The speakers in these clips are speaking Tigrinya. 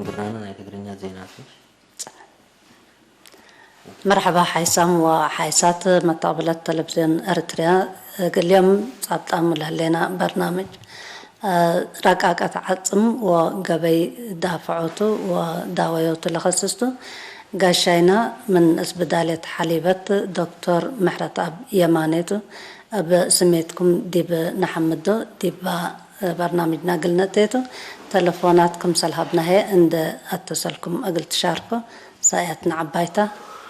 ግርናና ናይ ትግርኛ ዜናቱ። መርሓባ ሓይሳም ወሓይሳት መተቕብለት ቴሌቪዝዮን ኤርትርያ፣ እግልዮም ጻብጣም ለህሌና በርናምጅ፣ እ፣ ረቃቀት ዓጽም ወገበይ ዳፍዖቱ ወዳወዮቱ ለኸስስቱ ጋሻይና ምን እስብዳልየት ሓሊበት ዶክተር ምሕረተኣብ የማኔቱ፣ እብ ስሜትኩም ዲብ ነሐምዶ ዲባ በርናምጅና እግል ነእቴቱ፣ ተለፎናት ክምሰል ሀብናሄ እንደ አተሰልኩም እግል ትሻርኮ ሳያትና ዐባይታ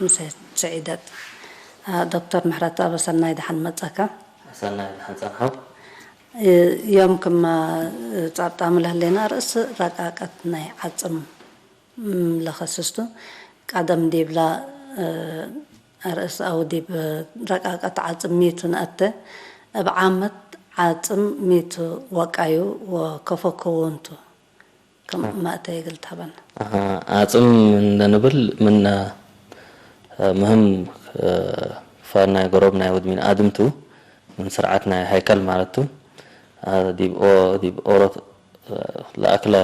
ምሴ ስዒደት። አ፣ ዶክተር ምሕረተኣብ ሰናይ ደሓን መጸካ። ሰናይ ደሓን ጸንሐው። እ፣ ዮም ክማ ጻብጣም ለህሌና ርእስ ረቃቀት ናይ ዓጽም እም፣ ለኸስስቱ ቀደም ዲብላ፣ እ፣ ርእስ አው ዲብ ረቃቀት ዓጽም ሚቱ ነአተ፣ እብ ዓመት ዓጽም ሚቱ ወቃዩ ወከፎ ክውንቱ ከም እ። ማእተየ እግል ትሀበና። አሃ፣ ዓጽም እንደንብል ምን፣ እ፣ ምህም፣ እ፣ ክፋል ናይ ገሮብ ናይ ወድሚን አድምቱ ምን ስርዓት ናይ ሃይከል ማለቱ፣ አ፣ ዲብ ኦ-፣ ዲብ ኦሮት፣ አ፣ ለአክለ፣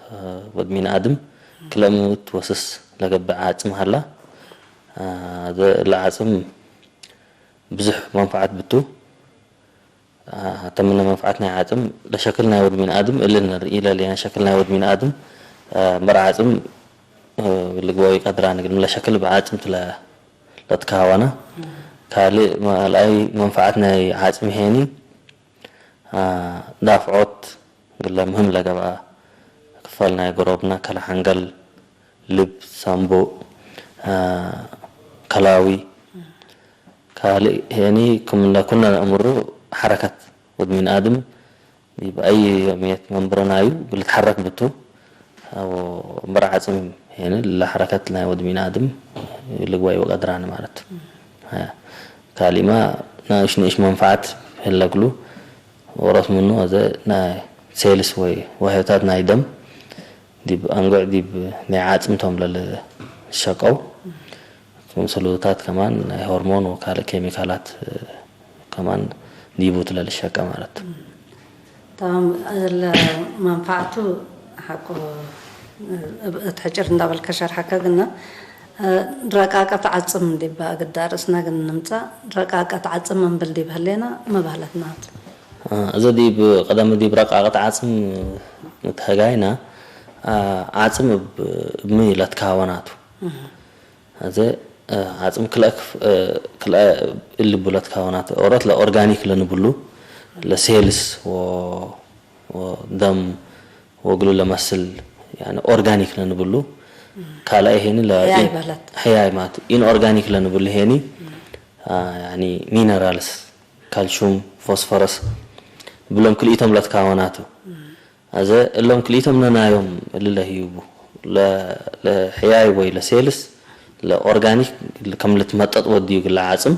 አ፣ ወድሚን አድም ክለምት ወስስ ለገብዕ ዓጽም ሀላ። አ፣ ዘ-፣ ለዓጽም ብዙሕ መንፈዓት ብቱ። አ፣ ተምነ መንፈዓት ናይ ዓጽም ለሸክል ናይ ወድሚን አድም እልን ንርኢ ለሌና ሸክል ናይ ወድሚን አድም፣ አ፣ መር ዓጽም፣ አ፣ ልግባዊ ቀድራ ንግል ለሸክል ብዓጽም ትለ-፣ ለትካዋና። ካልእ ማልኣይ መንፈዓት ናይ ዓጽም ሄኒ፣ አ፣ ዳፍዖት ግለ ምህም ለገብአ ክፋል ናይ ገሮብና ከለ ሐንገል፣ ልብ፣ ሳምቡእ፣ አ፣ ከላዊ፣ ካልእ ሄኒ ክም እንደ ኩነ ነእምሩ ሐረከት ወድሚን አድም ዲብ አይ ዮምየት መንብረናዩ ግል ትሐረክ ብቱ። አዎ፣ እምበር ዓጽም ሄኒ ለሐረከት ናይ ወድሚን አድም ልግባይ ወቀድራን ማለት። አያ፣ ካሊማ ናእሽ ንእሽ መንፈዓት ህለግሉ ወሮት ምኑ፣ አዘ ናይ ሴልስ ወይ ዋህዮታት ናይ ደም ዲብ አንጉዕ ዲብ ናይ ዓጽምቶም ለልሸቀው፣ ክምሰሉታት ከማን ናይ ሆርሞን ወካልእ ኬሚካላት፣ እ፣ ከማን ዲቡ ትለልሸቀ ማለት። ታም ለመንፈዓቱ ሐቆ፣ እ፣ እብ-፣ እት ሕጭር እንዳበልከ ሸርሐከ ግና፣ እ፣ ረቃቀት ዓጽም ዲባ ግዳ ርእስና ግን ንምጻእ፣ ረቃቀት ዓጽም እንብል ዲብ ህሌና መባህለትናት። እ፣ እዘ ዲብ ቀደም ዲብ ረቃቀት ዓጽም እት ሀጋይና፣ አ፣ ዓጽም እብ፣ እብ ምን ኢላ ትካወናቱ። እህ። አዘ፣ እ፣ ዓጽም ክልአ ክፍ-፣ እ፣ ክልአ እልቡ ለትካወናት ኦረት ለኦርጋኒክ ለንብሉ፣ ለሴልስ ወ-፣ ወደም ወግሉ ለመስል፣ ያኒ ኦርጋኒክ ለንብሉ፣ ካልኣይ ሄኒ ለ-፣ ሕያይ በለት። ሕያይ ማለት ኢንኦርጋኒክ ለንብሉ ሄኒ፣ አ፣ ያኒ ሚነራልስ፣ ካልሹም፣ ፎስፈረስ ብሎም ክልኢቶም ለትካወናቱ። አዘ እሎም ክልኢቶም ነናዮም እሊ ለህዩቡ። ለ-፣ ለሕያይ ወይ ለሴልስ ለኦርጋኒክ ከም ልትመጠጥ ወድዩ ግለ ዓጽም።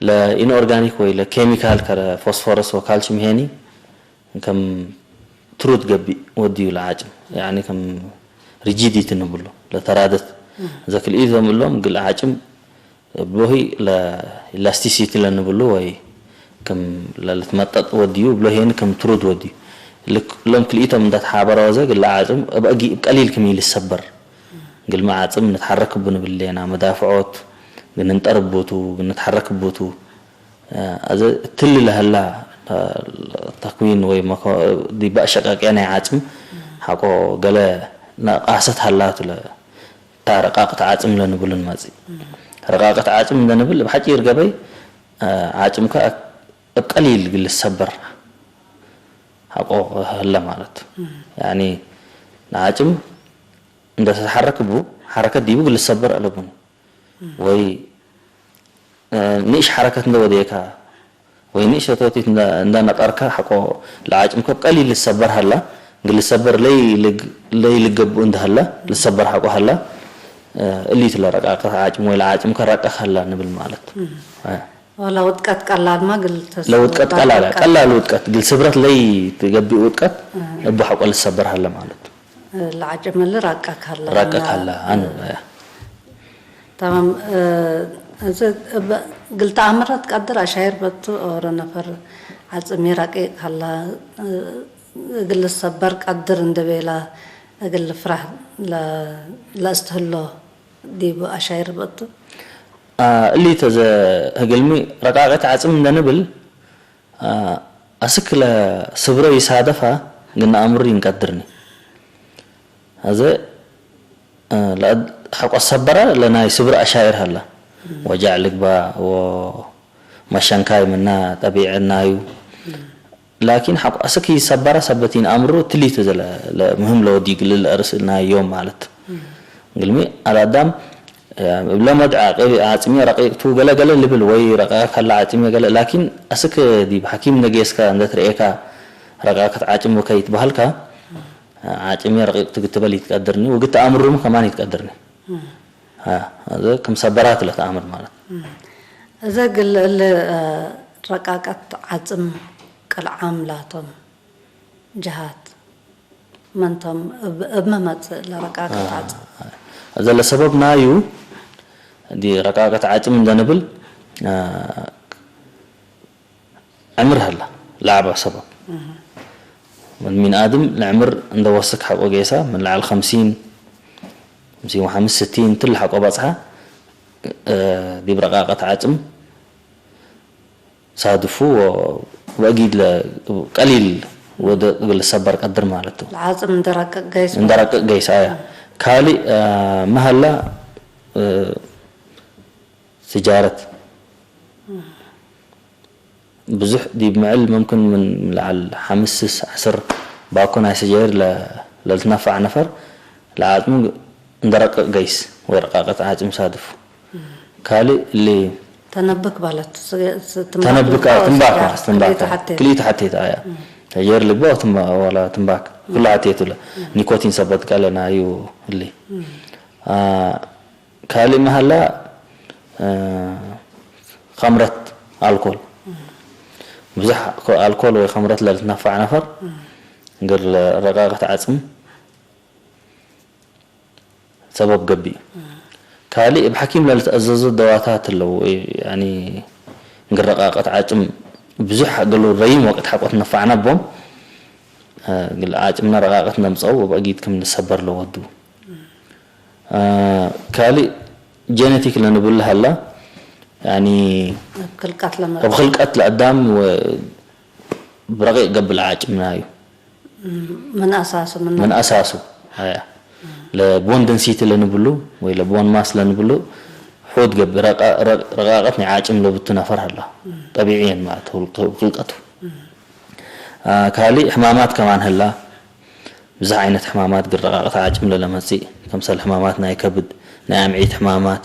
ለኢንኦርጋኒክ ወይ ለኬሚካል ከረ ፎስፎረስ ወካልሽም ሄኒ ከም ትሩት ገቢእ ወድዩ ለዓጭም። ያኒ ከም ሪጂዲቲ ንብሎ ለተራደት። እም። እዘ ክልኢቶም እሎም ግለ ዓጭም ብሎሂ ለኢላስቲሲቲ ለንብሉ ወይ ከም ለልትመጠጥ ወድዩ፣ ብሎሂን ከም ትሩድ ወድዩ። ልክ ሎም ክልኢቶም እንዳተሓበረ ወዘ ግለ ዓጽም እብ አጊ-፣ እብ ቀሊል ክም ይልሰበር። ግልመ ዓጽም ንትሓረክ እቡ ንብል ሌና፣ መዳፍዖት ግንንጠር እቡቱ፣ ግንትሓረክ እቡቱ። እ፣ አዘ ትል ለህላ፣ እ፣ ተክዊን ወይ መኮ-፣ ዲባ ሸቃቅያ ናይ ዓጽም ሓቆ ገለ ነቃሰት ሃላቱ ለ-፣ እታ ረቃቅት ዓጽም ለንብሉ ንመጽእ። ረቃቅት ዓጽም እንደንብል፣ እብ ሓጺር ገበይ፣ አ፣ ዓጽምካ እብ ቀሊል ግል ዝሰበር ሓቆ ህለ ማለት። ያኒ ንዓጽም እንደ ተተሓረክ ቡ፣ ሓረከት ዲቡ ግል ዝሰበር ኣለቡን። ወይ፣ እ፣ ንእሽ ሓረከት እንደ ወደየካ፣ ወይ ንእሽ ተወቲት እንዳ-፣ እንዳነቀርካ ሓቆ ለዓጭምኮ ቀሊል ልሰበር ሃላ፣ ግን ልሰበር ለይ ልግ-፣ ለይ ልገብኡ እንደ ሃላ፣ ልሰበር ሓቆ ሃላ፣ እ፣ እሊት ለረቃቀ ዓጭም ወይ ለዓጭምኮ ረቀክ ሃላ ንብል ማለት። እም። እ። ወላ ውጥቀት ቀላል ማ ግል ተስ-፣ ለውጥቀት ቀላል ቀላል፣ ቀላል ውጥቀት፣ ግል ስብረት ለይ ትገቢኡ ውጥቀት፣ እ። እቡ ሓቆ ልሰበር ሃላ ማለት። ለዓጨመሊ ራቃ ካላ ራቃ እና፣ ካላ፣ ኣነ፣ እ፣ ያ። ተማም፣ እ፣ እዚ እብ-፣ ግልተ ኣምራት ቀድር ኣሻይር በቱ ኦሮ ነፈር ዓጽሚ ራቂ ካላ፣ እ፣ እግል ሰበር ቀድር እንደ ቤላ፣ እግል ፍራህ ለእስትህሎ ዲቡ ኣሻይር በቱ። እሊ ተዘ ህግልሚ ረቃቂት ዓጽም እንደንብል ኣስክ ለስብረ ይሳደፋ ግን ኣምሪ ይንቀድርኒ። ኣዘ ሓቆ ሰበራ ለናይ ስብረ ኣሻይር ሃላ ወጃዕ ልግባ ወመሸንካይ ምና ጠቢዕናዩ ላኪን ሓቁ ኣሰክ ይሰባራ ሰበቲን ኣምሮ ትሊቱ ዘለ ምህም ለወዲ ግልል እርስ ናዮም ማለት ግልሚ ኣዳዳም ለመድ ዓጽሚ ረቂቅቱ ገለ ገለ ልብል ወይ ረቃ ከላ ዓጽሚ ገለ ላኪን ኣስክ ዲብ ሓኪም ነጌስካ እንደትርእየካ ረቃ ክትዓጭም ከይትበሃልካ ዓጭሚ ረቂቅቱ ግትበል ይትቀድርኒ ወግት ኣምሩም ከማን ይትቀድርኒ ከም ሰበራት ለተኣምር ማለት እዘ ግል እል ረቃቀት ዓጽም ቅልዓም ላቶም ጀሃት መንቶም እብ መመጽእ ለረቃቀት ዓጽም እዘ ለሰበብ ናዩ ዲ ረቃቀት ዓጽም እንደንብል ዕምር ሀላ ለዓባ ሰበብ ምን ኣድም ለዕምር እንደወስክ ሓቆ ጌሳ ምን ለዓል ከምሲን ከምሲን ወሓምስ ስቲን ትል ሓቆ በጽሓ ዲብ ረቃቀት ዓጽም ሳድፉ ወእጊድ ቀሊል ወደ ልሰበር ቀድር ማለት ነው። ለዓጽም እንደረቅቅ ገይስ እንደረቅቅ ገይስ ኣያ ካሊ መሀላ ስጃረት ብዙሕ ዲብ ምዕል መምክን ምን ለዓል ሓምስስ ዓስር ባኮ ናይ ስጃይር ለልትነፋዕ ነፈር ለዓጽሙ እንደረቅቅ ገይስ ወይ ረቃቀት ዓጽም ሳድፉ ካልእ እሊ ተነብክ ማለት ተነብክ ትንባክ ማለት ትንባክ ክልኢቱ ሓቴት ኣያ ተጀር ልግባ ዋላ ትንባክ ኩሉ ሓቴት ለ ኒኮቲን ሰበት ቀለ ናዩ እሊ ካልእ መሃላ ከምረት ኣልኮል ብዙሕ ኣልኮል ወይ ከምረት ለልትነፋዕ ነፈር ግር ረቃቀት ዓጽም ሰበብ ገቢእ ካልእ እብ ሓኪም ለልትኣዘዞ ደዋታት ኣለዉ ግረቃቀት ዓጭም ብዙሕ ገሉ ረይም ወቅት ሓቆት ነፋዕና ቦም ግል ዓጭምና ረቃቀት ነምፀው ወበእጊድ ከም ንሰበር ለወዱ ካልእ ጀነቲክ ለንብል ሃላ ክልቀት ለመ እብ ክልቀት ለአዳም ብረቂቅ ገብእ ለዓጭምና እዩ ምን ኣሳሱ ምን ምን ኣሳሱ ኣያ ለቦን ደንሲቲ ለንብሉ ወይ ለቦን ማስ ለንብሉ ሑድ ገብእ ረቃቀት ናይ ዓጭም ለብቱ ነፈር ሀላ ጠቢዕየን ማለት ክልቀቱ ካልእ ሕማማት ከማን ሀላ ብዙሕ ዓይነት ሕማማት ግን ረቃቀት ዓጭም ለለመፅእ ከምሰል ሕማማት ናይ ከብድ ናይ ኣምዒት ሕማማት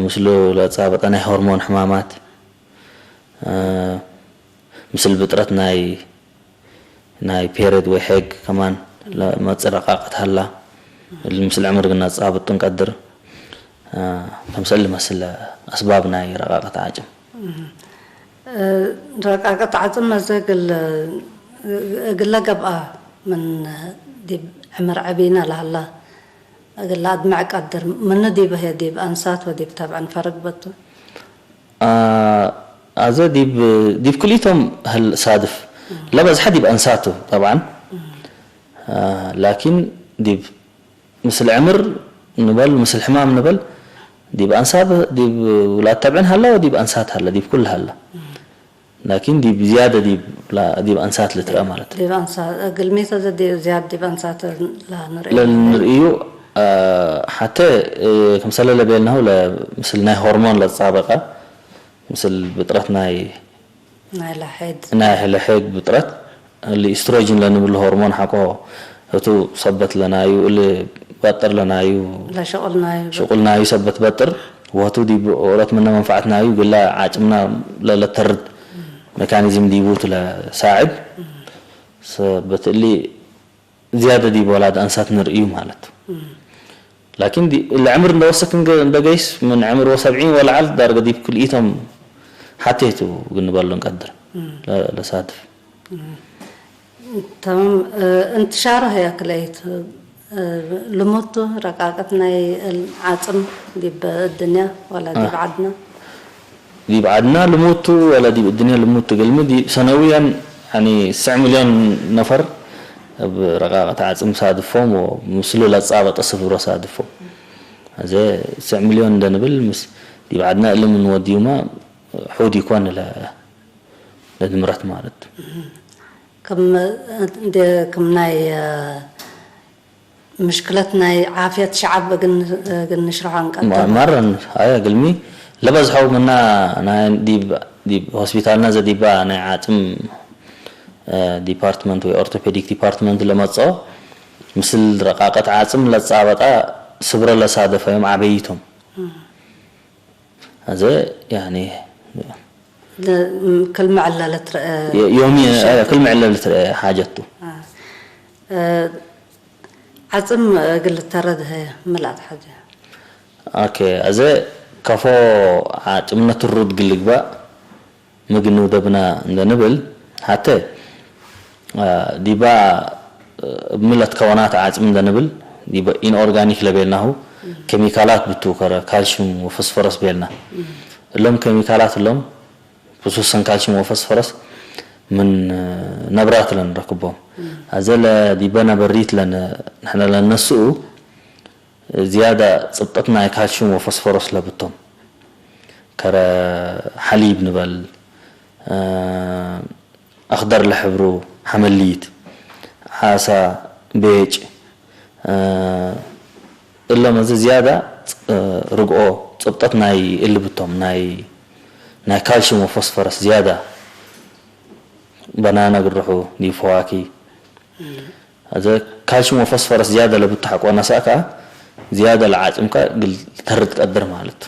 ምስሉ ለፃበጠ ናይ ሆርሞን ሕማማት ምስል ብጥረት ናይ ናይ ፔሬድ ወይ ሄግ ከማን ለመፅእ ረቃቀት ሀላ ምስል ዕምር ግን ኣፃብጥ ጥንቀድር ከምሰል ልመስል ኣስባብ ናይ ረቃቀት ዓጭም ረቃቀት ዓፅም መዘ ግለ ገብኣ ምን ዲብ ዕምር ዕቢና ለሀላ እግል ለአድምዕ ቀድር፣ ምኑ ዲብ ህየ ዲብ አንሳት ወዲብ ተብዕን ፈርግ በቱ። አዘ ዲብ ክልኢቶም ህል ሳድፍ፣ ለበዝሐ ዲብ አንሳቱ ጠብዓን፣ ላኪን ዲብ ምስል ዕምር ንበል ምስል ሕማም ንበል፣ ዲብ አንሳት ዲብ ውላድ ተብዕን ሀላ ወዲብ አንሳት ሀላ፣ ዲብ ኩሉ ሀላ። ላኪን ዲብ ዝያደ ዲብ ላ ዲብ ኣንሳት ልትረአ ማለት እዩ። ዲብ ኣንሳ ግልሚት እዚ ዲ- ዝያድ ዲብ ኣንሳት ላ ንርኢ ለንርእዩ ሓተ ከምሰለ ለቤልናሁ ምስል ናይ ሆርሞን ለተጻበቀ ምስል ብጥረት ናይ ናይ ላሕድ ናይ ሕለሕግ ብጥረት እሊ ኢስትሮጅን ለንብሉ ሆርሞን ሓቆ እቱ ሰበት ለናዩ እሊ በጥር ለናዩ ለሸቁልናዩ ሽቁልናዩ ሰበት በጥር ወቱ ዲብ ኦረት ምነ መንፈዓት ናዩ ግላ ዓጭምና ለለተርድ ሜካኒዝም ዲቡ ቱ ለሳዕድ ሰበት እሊ ዝያደ ዲብ ወላድ ኣንሳት ንርእዩ ማለት ላኪን ለዕምር እንደወሰክ እንደገይስ ምን ዕምር ወሰብዒን ወለዓል ዳርገ ዲብ ክልኢቶም ሓቴቱ ግንበሉ ንቀድር ለሳድፍ تمام انتشاره هي كليت ልሙቱ ረቃቀት ናይ ዓጽም ዲብ እድንያ ዋላ ዲብ ዓድና ዲብ ዓድና ልሙቱ ዋላ ዲብ እድንያ ልሙቱ ገልሚ ዲ ሰነውያን ያኒ ስዕ ሚልዮን ነፈር ኣብ ረቃቀት ዓጽም ሳድፎም ወምስሉ ለጻበጠ ስብሮ ሳድፎም። እዚ ስዕ ሚልዮን እንደንብል ምስ ዲብ ዓድና እልም እንወድዩማ ሑድ ይኮን ለ-፣ ለድምረት ማለት። ከም እንደ ከም ናይ ምሽክለት ናይ ዓፍየት ሸዓብ ግን ግን ንሽርሖ ንቀጥል። ማረን ኣያ ግልሚ ለበዝሐው ምና ናይ ዲብ ዲብ ሆስፒታልና ዘዲባ ናይ ዓጽም ዲፓርትመንት ወይ ኦርቶፔዲክ ዲፓርትመንት ለመጾ ምስል ረቃቀት ዓጽም ለጻበጣ ስብረ ለሳደፈዮም ዓበይቶም። እዚ ያኒ ለ- ም- ክልምዐ ለለትረአ ዮሚ ክልምዕለ ልትረአ ሓጀቱ። አ፣ እ፣ ዓጽም እግል ተረድሀ ምልኣት ሓጀ ኦኬ፣ እዚ ከፎ ዓጽምነት ሩድ ግልግባእ ምግንው ደብና እንደንብል ሓተ ዲባ ምለት ከወናት ዓጽም እንደንብል ዲባ ኢንኦርጋኒክ ለቤልናሁ ኬሚካላት ብትውከረ ካልሽም ወፈስፈረስ ቤልና እሎም ኬሚካላት እሎም ብሱሰን ካልሽም ወፈስፈረስ ምን ነብራት ለንረክቦም ኣዘለ ዲበ ነበሪት ለን ንሕነ ለነስኡ ዝያዳ ጽብጠት ናይ ካልሽም ወፈስፈረስ ለብቶም ከረ ሓሊብ ንበል ኣኽደር ለሕብሩ ሓመሊት ዓሳ ቤጭ እሎም እዚ ዝያዳ ርግኦ ጽብጠት ናይ እልብቶም ናይ ናይ ካልሽም ወፈስፈረስ ዝያዳ በናና ግርሑ ዲፈዋኪ እዚ ካልሽም ወፈስፈረስ ዝያደ ለብትሓቆ ነሳ ከኣ ዝያደ ለዓጽምካ ግል ተርድ ቀድር ማለት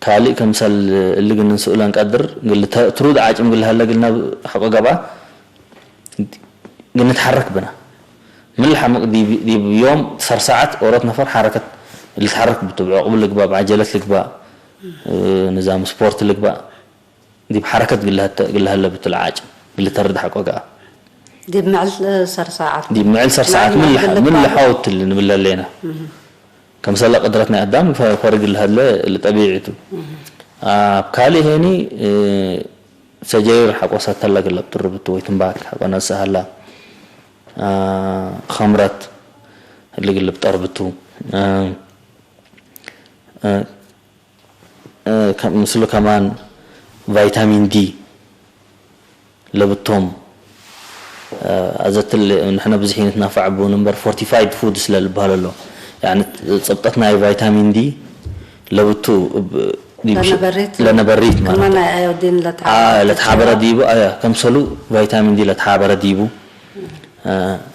ካልእ ከምሰል እልግ ንስእለን ቀድር ግል ትሩድ ዓጭም ግል ሃለ ግልና ሓቆ ገባ ግንትሓረክ ብና ምን ለሓምቅ ዲብ ዮም ሰር ሰዓት ኦሮት ነፈር ሓረከት ልትሓረክ ብቱ ብዕቁብ ልግባእ ብዓጀለት ልግባእ ንዛም ስፖርት ልግባእ ዲብ ሓረከት ግልሃተ ግልሃለ ብትል ዓጭ ግልተርድ ሓቆ ገኣ ዲብ ምዕል ሰርሳዓት ዲብ ምዕል ሰርሳዓት ምን ለሓ ምን ለሓውት ንብል ኣለና ከምሰለ ቅድረት ናይ ኣዳም ፈርግ ልሃለ ልጠቢዒቱ ኣብ ካሊ ሄኒ ሰጀይር ሓቆ ሰተለ ግለብ ትርብቱ ወይ ትንባክ ሓቆ ነሰሃላ ኸምረት ልግልብ ጠርብቱ ምስሉ ከማን ቫይታሚን ዲ ለብቶም ኣዘትል ንሕነ ብዙሕ ይነት ናፋዕ ብኡ እምበር fortified food ስለ ልበሃል ኣሎ ያኒ ጸብጠት ናይ ቫይታሚን ዲ ለብቱ ለነበሪት ለነበሪት ማለት ከማን ኣዮዲን ለተሓበረ ለተሓበረ ዲቡ ኣያ ከምሰሉ ቫይታሚን ዲ ለተሓበረ ዲቡ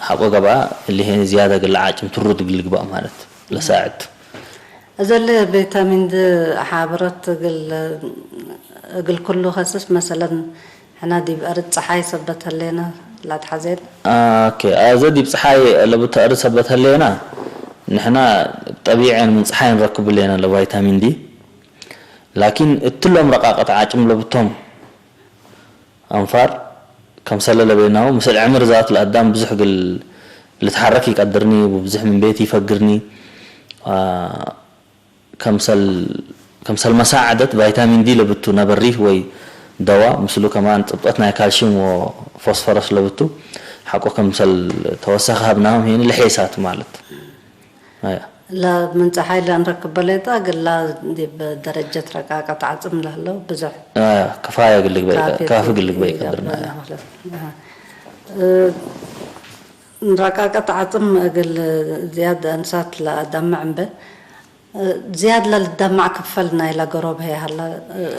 ሓቆ ገብኣ እሊሄ ዝያዳ ግለ ዓጭም ትሩድ ግልግባእ ማለት ለሳዕድ እዘለ ቪታሚን ድ ሓብረት እግል እግል ኩሉ ከስስ መሰለን ሕና ዲብ እርድ ፀሓይ ሰበት ህሌና ላትሓዜን ኦኬ ኣዘ ዲብ ፀሓይ ለብተ እርድ ሰበት ህሌና ንሕና ጠቢዐን ምን ፀሓይ ንረክብ ሌና ለቫይታሚን ዲ ላኪን እትሎም ረቃቀት ዓጭም ለብቶም ኣንፋር ከምሰለ ለበይናሁ ምስል ዕምር ዛት ለኣዳም ብዙሕ ግል ልትሓረክ ይቀድርኒ ብብዙሕ ምን ቤት ይፈግርኒ ከምሰል ከምሰል መሳዓደት ቫይታሚን ዲ ለብቱ ነበሪ ወይ ደዋ ምስሉ ከማን ጥብጠት ናይ ካልሽም ወፎስፈረስ ለብቱ ሓቆ ከምሰል ተወሳኺ ሃብናሆም ሄኒ ልሐይሳት ማለት لا من ፀሓይ ለንረክብ በሌጣ ግላ ዲብ ደረጀት ረቃቀት ዓፅም ለህለው ብዙሕ ክፋያ ግልግበ ካፊ ግልግበ ይቀድርና ረቃቀት ዓፅም እግል ዝያድ እንሳት ለደምዕ እምበ ዝያድ ለልደማዕ ክፈል ናይ ለገሮብ ሀይ ሀላ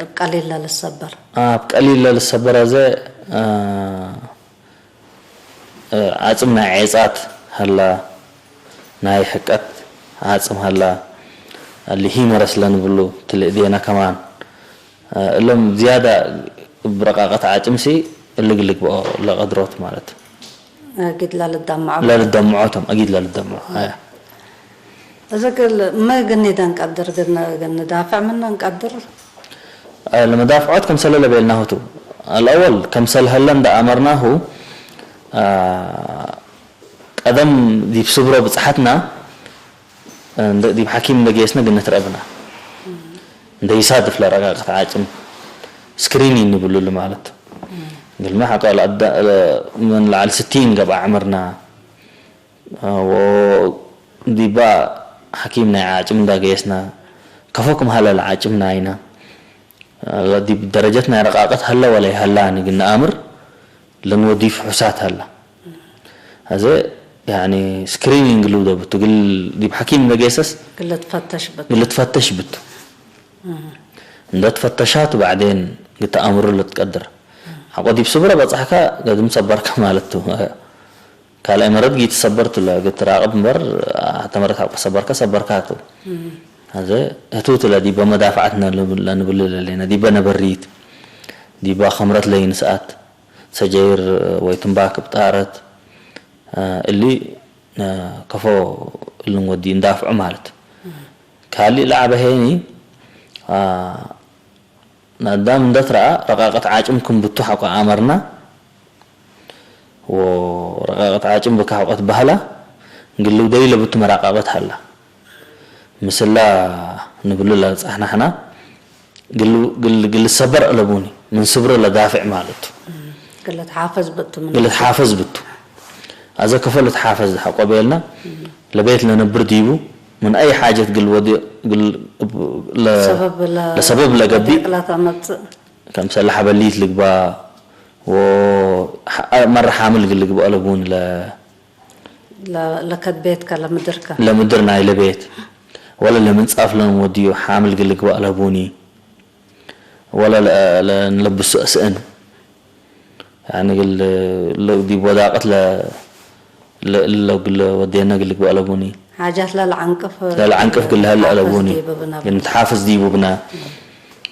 እብ ቀሊል ለልሰበር ኣብ ቀሊል ለልሰበር ኣዘ ዓጽም ናይ ዔጻት ሀላ፣ ናይ ሕቀት ዓጽም ሀላ፣ እሊ ሂመረስ ለንብሉ ትልእ ዴና ከማን እሎም ዝያዳ እብ ረቃቀት ዓጽምሲ እሊ ግልግብኦ ለቀድሮት ማለት ግድ ለልዳምዖ ለልደምዖቶም ኣጊድ ለልደምዖ ኣያ እዚ ግል መ ግኒደ እንቀድር ግን ንዳፍዕ ምነ እንቀድር ለመዳፍዖት ከምሰለ ለቤልናሁ ቱ። الأول ከምሰል ሀለ እንደ ኣመርናሁ ቀደም ዲብ ስብሮ ብጽሐትና ዲብ ሓኪም እንደ ገየስነ ግንትረብና እንደ ይሳድፍ ለረቃቀት ዓጭም ስክሪኒንግ ንብሉሉ ማለት ግልመ ሓቆ ለኣዳ-፣ ለ-፣ ምን ለዓል ስቲን ገብኣ ዕምርና፣ አ፣ ወ-፣ ዲባ ሓኪም ናይ ዓጭም እንዳገየስና፣ ከፎ ክም ሃለ ለዓጭምና ኢና። አ፣ ዲብ ደረጀት ናይ ረቃቀት ሃለ ወላ ይሃላ ንግን ኣምር፣ ለንወዲ ፍሑሳት ሃላ። ኣዘ፣ ያኒ፣ ስክሪኒንግ ልውደ ብቱ፣ ግል፣ ዲብ ሓኪም እንደገየሰስ፣ ግለ ትፈተሽ ብቱ። ግለ ትፈተሽ ብቱ። እንደ ትፈተሻት ባዕዴን ግተ ኣምሩ ለትቀድር። ሓቆ ዲብ ስብረ በጻሕካ፣ ገድም ሰበርካ ማለት ቱ። ካልኣይ መረት ጊት ሰበርቱ ለ፣ ግት ራቅብ እምበር፣ ኣተ መረት ሓቆ ሰበርካ፣ ሰበርካ ቱ። ኣዘ፣ እቱ ትለ ዲበ መዳፍዓት ነል-፣ ለንብል ለሌና፣ ዲበ ነበሪት፣ ዲባ ኸምረት ለይንስኣት፣ ሰጀይር ወይ ትንባክ ብጣረት፣ አ፣ እሊ፣ አ፣ ከፎ እልን ወዲ እንዳፍዑ ማለት። ካልእ ለዓበ ሄኒ፣ አ፣ ናዳም እንደትረኣ ረቃቀት ዓጭም ክም ብቱ ሓቆ ኣመርና፣ ወ ረቃቀት ዓጭም ብካ ሓቆት ባህላ፣ ግልው ደይ ለብቱ መራቃቀት ሃላ። ምስላ ንብሉ ለጻሕናሕና፣ ግል፣ ግል፣ ግል ሰበር ኣለቡኒ፣ ምን ስብሮ ለዳፍዕ ማለቱ። ግለት ሓፈዝ ብቱ ምን ግለት ሓፈዝ ብቱ። ኣዘ ከፈ ልትሓፈዝ ሓቆ ቤልና፣ ለቤት ለነብር ዲቡ፣ ምን ኣይ ሓጀት ግል ወዲ፣ ግል፣ ለ-፣ ሰበብ ለ-፣ ለሰበብ ለገቢ፣ ቅላት ኣመጽእ። ከም ሰላሕ በሊት ልግባ፣ ወ-፣ ሓ-፣ መራ ሓምል ግል ልግባ ኣለቡን ለ-፣ ለ-፣ ለከት ቤትካ ለምድርካ። ለምድር ናይ ለቤት። ወለ ለምንጻፍ ለም ወዲዩ ሓምል ግል ልግባ ኣለቡኒ። ወላ ለ-፣ ለ-፣ ንለብሱ እስእን። ያኒ ግል ለ-፣ ዲብ ወዳቀት ለ-፣ ለ-፣ ለ-፣ ግል ወዴና ግል ግባ ኣለቡኒ። ሓጃት ለልዓንቅፍ ለልዓንቅፍ ግል ሀለ ሓፈዝ ኣለቡኒ። ዲቡ ብና ግን ትሓፍዝ ዲቡ ብና።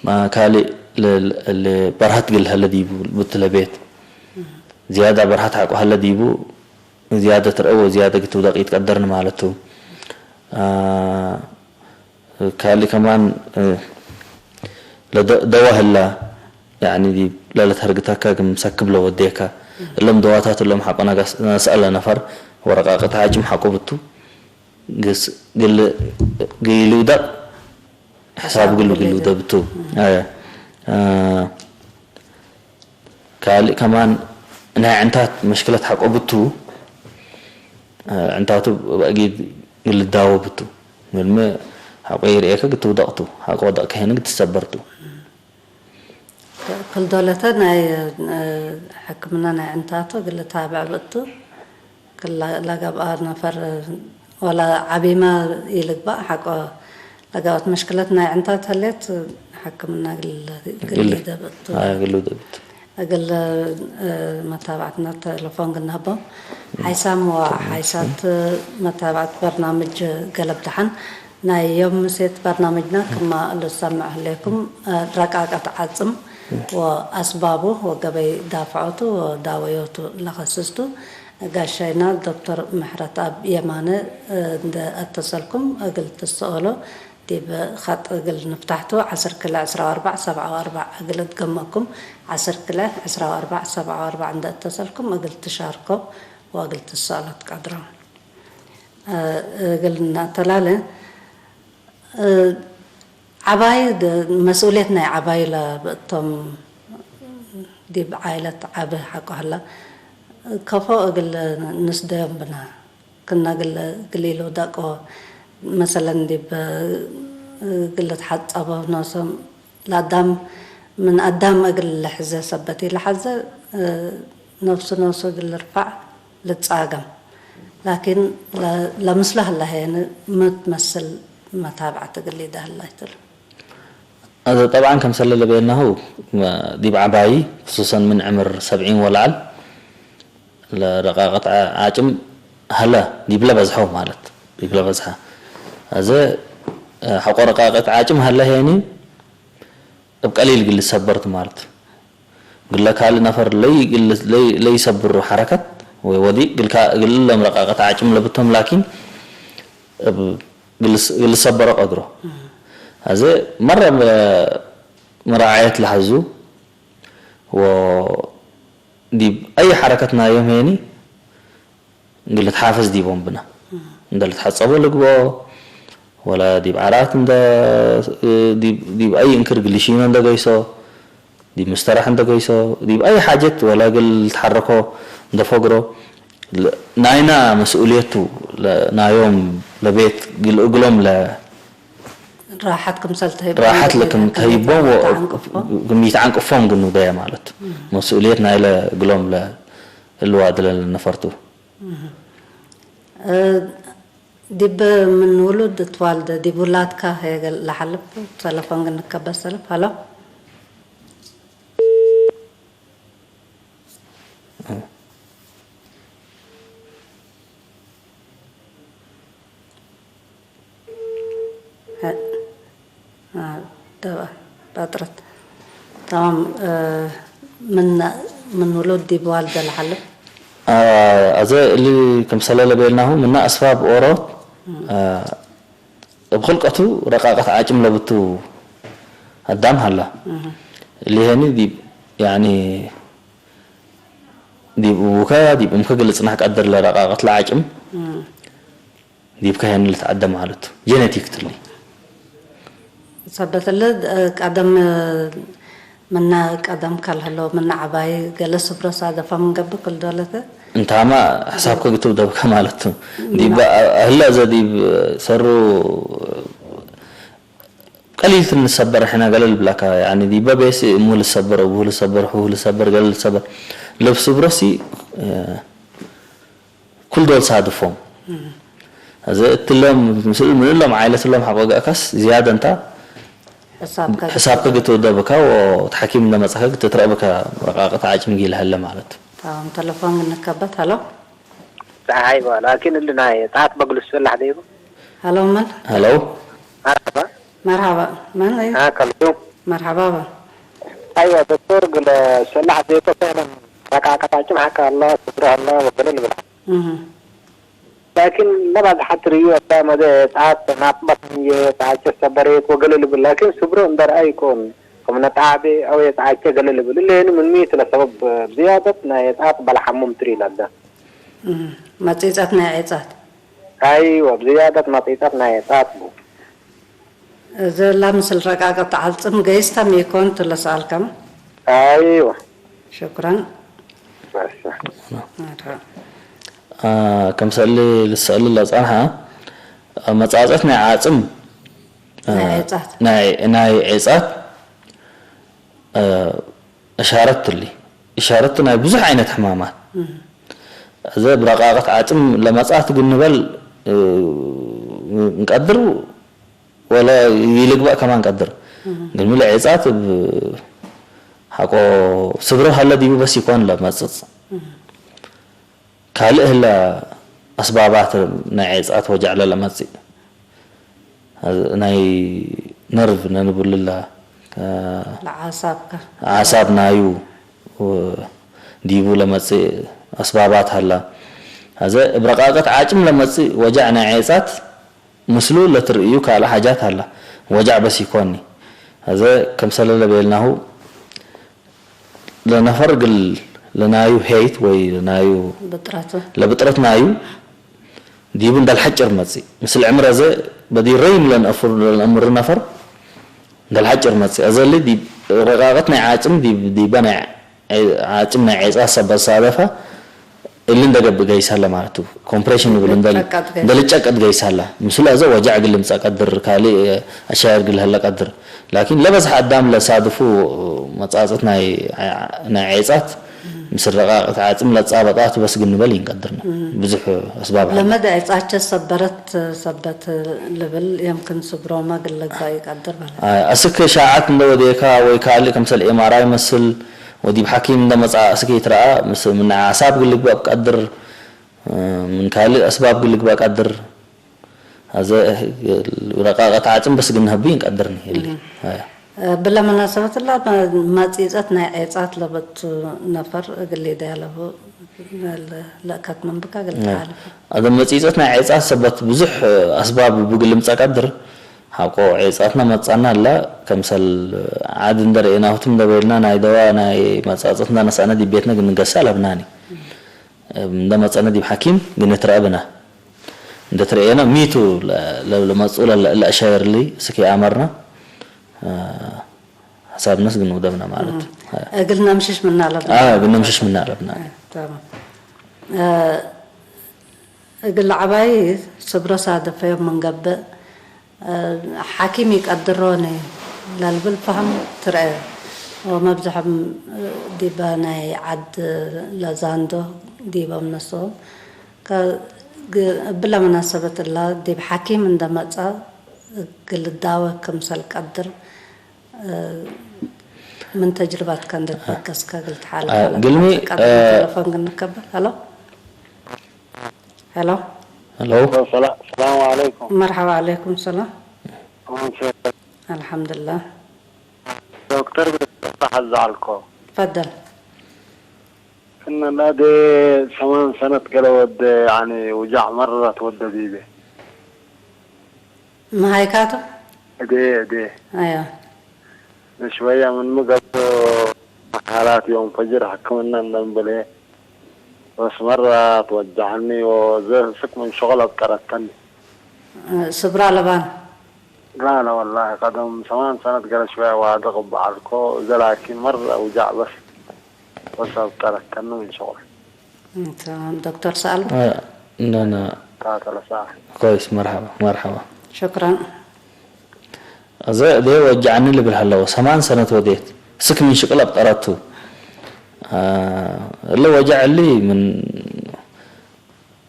ማ ካልእ ለ-፣ ለ-፣ ለ-፣ በርሃት ግል ሀለ ዲቡ ብትለ ቤት። ዝያዳ በርሃት ሓቆ ሀለ ዲቡ፣ ዝያዳ ትረእዎ፣ ዝያዳ ግትውደቅ ይትቀደርን ማለቱ። አ፣ ካልእ ከማን፣ እ፣ ለደ-፣ ደዋ ህላ፣ ያኒ፣ ዲ-፣ ለለተርግተካ ግን ሰክብ ለወዴካ። እሎም ደዋታት እሎም ሓቆ ነጋስ-፣ ነስአለ ነፈር ወረቃቅት ዓጭም ሓቆ ብቱ፣ ግስ-፣ ግል-፣ ግይልውደቅ፣ ሕሳብ ሕሳብ ግሉ ግሉ ግሉ ይደ-፣ ደብቱ። ኣየ። እ፣ ካልእ ከማን ናይ ዕንታት መሽክለት ሓቆ ብቱ፣ እ፣ ዕንታቱ በእጊድ ግልዳዎ ብቱ። ምልሚ ሓቆ ይርእየከ ግትውደቕቱ፣ ሓቆ ወደቕ ከሄን ግትሰበርቱ። ክልዶለተ ናይ፣ እ፣ ሕክምና ናይ ዕንታቱ ግልታብዕ ብቱ፣ ክላ-፣ ላጋብኣ ነፈር ወላ ዓቢማ ይልግባእ ሓቆ ለጋወት መሽክለት ናይ ዕንታት ህሌት ሕክምና ግል-፣ ግል ግል-፣ ይደብእቱ። ኣይ፣ ግል ይደብእቱ። እግል፣ እ፣ መታባዕትና ተለፎን ግናቦ። ሓይሳም ወሓይሳት መታባዕት በርናምጅ ገለብ ደሓን። ናይ ዮም ምሴት በርናምጅና ክማ እሉ ሰምዕ ህሌኩም፣ እ፣ ረቃቀት ዓጽም ወኣስባቡ ወገበይ ዳፍዖቱ ወዳወዮቱ ለኸስስቱ ጋሻይና ዶክተር ምሕረትኣብ የማነ፣ እ፣ እንደ ኣተሰልኩም እግል ትስኦሎ ዲብ ኸጥ እግል ንፍታሕቱ ዓሰርተ ክልተ ዕስራ ወኣርባዕ ሰብዓ ወኣርባዕ እግል እትገመኩም ዓሰርተ ክልተ ዕስራ ወኣርባዕ ሰብዓ ወኣርባዕ እንደ እተሰልኩም እግል ትሻርኮ ወእግል ትስኦሎ ትቀድሮ። እ፣ እግል እናተላለ፣ እ፣ ዓባይ ደ-፣ መስኡልየት ናይ ዓባይ ለብእቶም ዲብ ዓይለት ዓቢ ሓቆ ሀላ። ከፎ እግል ንስደዮም ብና። ክና ግለ ግሊሉ ደቆ መሰለን ዲብ ግለ ተሓጸቦ ኖሶም ለአዳም ምን አዳም እግል ለሐዘ ሰበት ኢለሐዘ ነፍሱ ኖሱ እግል ልርፋዕ ልጻገም። ላኪን ለ-፣ ለምስለ ህለ ሄን ምትመስል መታብዐት እግል ሊደ ህላ ይትሉ። አዘ ጠብዓን ከምሰለ ለበየናሁ ዲብ ዐባዪ ክሱሰን ምን ዕምር ሰብዒን ወለዐል ለረቃቀት ዓ-፣ ዓጭም ሀለ ዲብለ በዝሐው ማለት ዲብለ በዝሐ። አዘ ሐቆ ረቃቀት ዓጭም ሀለ ሄኒ እብ ቀሊል እግል ልሰበርቱ ማለት። እግለ ካልእ ነፈር ለይ-፣ ለይ-፣ ለይሰብሩ ሐረከት ወይ ወዲቅ እግልካ-፣ እግል እሎም ረቃቀት ዓጭም ለብቶም ላኪን እብ-፣ እግል ልስ-፣ እግል ልሰበሮ ቀድሮ። አዘ መረ መ-፣ መራዓየት ለሐዙ ወዲብ አይ ሐረከት ናዮም ሄኒ እግል ልትሓፈዝ ዲቦም ብና። እንደ ልትሓጸቦ ልግቦ፣ ወላ ዲብ ዓራት እንደ፣ ዲብ፣ ዲብ አይ እንክር እግል ልሺኖ እንደ ገይሶ፣ ዲብ ምስተራሕ እንደገይሶ ዲብ ኣይ ሓጀት ወላ ግል ተሓረኮ እንደፈግሮ ናይና መስኡልየቱ ናዮም ለቤት ግል እግሎም ለ ራሓት ክምሰል ተሂቦም ራሓት ለክም ተሂቦም ተዓንቅፎ ግሚት ዓንቅፎም ግኑ በየ ማለት መስኡልየት ናይ ለግሎም ለእልዋ ድለ ለነፈርቱ ዲብ ምን ውሉድ ትዋልደ ዲብ ውላድካ ሄገል ለሓልፍ ተለፎን ግን ንከበሰልፍ ሀሎ ጣጥረት تمام من من ولود ዲብ ዋልደ ለሓልፍ ኣዘ እሊ ከምሰለ ለቤልናሁ ምና ኣስፋብ ኦሮ እብ ኽልቀቱ ረቃቀት ዓጭም ለብቱ ኣዳም ሀላ እሊ ሄኒ ዲብ ያኒ ዲብ እቡከ ዲብ እምከ ግልጽናሕ ቀድር ለረቃቀት ለዓጭም ዲብከ ሄኒ ልትዓደ ማለቱ ጀነቲክ ትሊ ሰበት እለ ቀደም ምነ ቀደም ካልሀሎ ምነ ዓባይ ገለ ስብረ ሳደፋ ምንገብእ ክል ዶለተ እንታማ ሕሳብከ ግትብ ደብከ ማለቱ ዲበ ህለ ዘ ዲብ ሰሩ ቀሊል ትንሰበር ሕና ገለ ልብላካ ያኒ ዲበ ቤስ እሙ ልሰበር እቡ ልሰበር ሑ ልሰበር ገለ ልሰበር ለብስብረሲ ኩል ዶል ሳድፎም እዚ እትሎም ምስል ምንሎም ዓይለትሎም ሓቆ ገእካስ ዝያደ እንታ ሕሳብ ከግትወደብካ ወቲ ሓኪም እንደመጻካ ግትትረእብካ ረቃቅት ዓጭም ጊል ሀለ ማለት ታም ተለፎን ግንከበት ሀሎ ፀሓይ ባ ላኪን እሊ ናይ ጣት በግሉ ስበላሕ ደይሩ ሀሎ መን ሀሎ መርሐባ መርሐባ መን እዩ አ ከልቱ መርሐባ ባ ኣይዋ ዶክተር ግለ ስበላሕ ዘይኮ ሰይነን ረቃቅት ዓጭም ሓካ ኣላ ስፍራ ኣላ ወገለ ልብላ እህ ላኪን ለባዝሓት ርእዩ ኣታ መዘ ጣት ናጥበት ንየ ጣቸ ሰበሬት ወገለ ልብል ላኪን ስብሮ እንደርኣ ይኮን ከም ነጣዕቤ ኣው የጣቸ ገለ ልብል እለ የኒ ምን ሚት ለሰበብ ብዝያደት ናይ ጣት በልሓሞም ትሪ ለደ መጺጸት ናይ ዒጻት ኣይወ ብዝያደት መጺጸት ናይ ጣት ቡ ዘላ ምስል ረቃቀት ዓጽም ገይስታ ሜኮን ትለሰኣልከም ኣይወ ሽኩራን በስ መርሐባ ከም ሰእሊ ልሰእሊ ለጸንሐ መጻጸት ናይ ዓጽም ናይ ዒጻት ናይ ዒጻት እሻረት ትሊ እሻረት ናይ ብዙሕ ዓይነት ሕማማት እዚ ብረቃቀት ዓጽም ለመጻት ግንበል እንቀድር ወለ ይልግባእ ከማን ቀድር ግን ምለ ዒጻት ሓቆ ስብሮ ሃለ ዲቡ በስ ይኮን ለመጽጽ ካልእ ህለ ኣስባባት ናይ ዒጻት ወጃዕ ለለመጽእ ናይ ነርቭ ነንብልላ ለዓሳብካ ዓሳብ ናዩ ዲቡ ለመጽእ ኣስባባት ሃላ ሀዘ እብ ረቃቀት ዓጭም ለመጽእ ወጃዕ ናይ ዔጻት ምስሉ ለትርእዩ ካልእ ሓጃት ሃላ ወጃዕ በስ ይኮኒ ሀዘ ከምሰለ ለቤልናሁ ለነፈር እግል ለናዩ ሄይት ወይ ለናዩ ብጥረቱ ለብጥረት ናዩ ዲቡ እንደልሐጭር መጽእ ምስል ዕምር ሀዘ በዲረይም ለነእፍር ለነእምር ነፈር እንደልሐጭር መጽእ ሀዘ እሊ ዲብ ረቃቀት ናይ ዓጽም ዲብ ዲበ ናይ ዓጽም ናይ ዔጻ ሰበት ሳደፋ እሊ እንደገብእ ገይሳለ ማለት እዩ። ኮምፕሬሽን ይብል እንደል- እንደልጨቀጥ ገይሳለ ምስሉ ሀዘ ወጃዕ እግል ልምጸእ ቀድር ካልእ ኣሻየር እግል ልሀለ ቀድር ላኪን ለበዝሐ ኣዳም ለሳድፉ መጻጽት ናይ ናይ ዔጻት ምስ ረቃቅት ዓጽም ለጻበጣት በስ ግንበል ይንቀድርና ብዙሕ ኣስባብ ኣለ። ለመደ ዒጻቸ ሰበረት ሰበት ልብል የምክን ስብሮመ ግለግባእ ይቀድር በለ። ኣስክ ሻዓት እንደ ወዴካ ወይ ካልእ ከምሰል ኤምኣርኣይ መስል ወዲብ ሓኪም እንደ መጽኣ ኣስክ ይትረኣ ምስ ምንዓ ኣሳብ ግልግባእ ብቀድር ምን ካልእ ኣስባብ ግልግባእ ቀድር ኣዘ ረቃቀት ዓጽም በስ ግንሀቡ ይንቀድርኒ ይል ብለ መናሰበት ላ መጺጸት ናይ ዔጻት ለበቱ ነፈር እግል ሊደያ ለቡ ለእከት መንብካ እግል ተሓልፍ። ኣዘ መጺጸት ናይ ዔጻት ሰበት ብዙሕ ኣስባብ ብግልምጸ ቀድር ሓቆ ዔጻትና መጻና ኣላ ከምሰል ዓድ እንደ ረኤናሁትም እንደ በልና ናይ ደዋ ናይ መጻጸት እንዳ ነሳእነ ዲብ ቤትነ ግንገሳ ለብናኒ። እንደ መጸነ ዲብ ሓኪም ግንትረአ ብነ። እንደ ትረኤነ ሚቱ ለመጹ ለእለ ሸየርሊ ስኪ ኣመርና ሓሳብነስ ግን ውደብና ማለት። እግል ነምሽሽ ምናለብና። አ፣ ግን ነምሽሽ ምናለብና። ተማም። እግል ዓባይ ስብሮ ሳደፈዮም ምንገብእ ሓኪም ይቀድሮኒ ለልብል ፋህም ትርአ። ወመብዝሖም ዲበ ናይ ዓድ ለዛንዶ ዲቦም ነስኦም። ከ-፣ ግ-፣ እብለ መናሰበት እላ ዲብ ሓኪም እንደመጸ ግልዳወ ክምሰል ቀድር ምን ተጅርባትካ እንደተበገስካ ግልትሓል አ፣ ግልሚ፣ አ፣ ቴሌፎን ግንከበል። ሄሎ ሄሎ ሄሎ። ሰላ- ሰላም አለይኩም። መርሓባ ዓለይኩም ሰላም። አሁን ሸ- አልሐምዱሊላህ። ዶክተር ብሓዝ ዝዓልኮ ፈደል። እነ ናደ ሰማን ሰነት ገለ ወደ ያኒ ውጃዕ መረራት ወደ ዲቤ መሃይካቱ እዴ እዴ ኣያ ንሽወያ ምን ምገብቶ መሓላት እዮም ፈጅር ሕክምና እንደንብለ ወስመራ ትወጃዕኒ ወዘስክ ምን ሸغل ኣብጠረተኒ ስብራ ለባን لا لا والله قدم ثمان سنة قال شوية واضغ بعركو زلاكين مرة وجع بس بس أبطلت كنو من شغل እንተ ዶክተር ሰኣል እ፣ እንደና تعطل ساعة ኮይስ መርሓባ መርሓባ ሽክራን እዚ ደይ ወጃዕኒ ልብል ኣለዎ ሰማን ሰነት ወዴት ስክ ምን ሽቅል ኣብጠረቱ እለ ወጃዕ እሊ ምን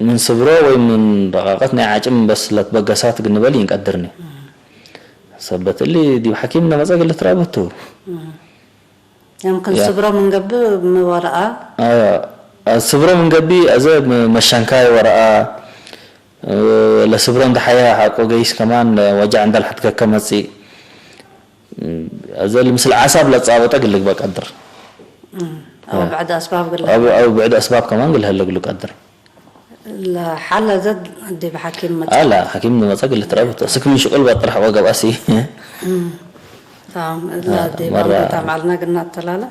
ምን ስብሮ ወይ ምን ረቃቀት ናይ ዓጭም በስ ለትበገሳት ግንበል ይንቀድርኒ ሰበት እሊ ዲብ ሓኪም ነመፀ ግልትረብቱ يمكن ስብሮ ምንገብእ ምወረኣ ኣያ ስብሮ ምንገቢ ኣዘ መሻንካይ ወረኣ ለስብሮ እንደ ሓያ ሓቆ ገይስ ከማን ወጃዕ እንዳልሓትከከ መፂእ ኣዘ ልምስል ዓሳብ ለፃበጠ ግልግበ ቀድር ኣብ ብዕድ ኣስባብ ግለ ኣብ ኣብ ብዕድ ኣስባብ ከማን ግልሀለግሉ ቀድር ሓለ ዘድ ዲብ ሓኪም መ ኣላ ሓኪም ንመፀ ግልትረብቶ ስክ ምን ሽቁል በጥራሕ ወገብኣሲ ዲብ ኣምሪታ ማልና ግና ተላለ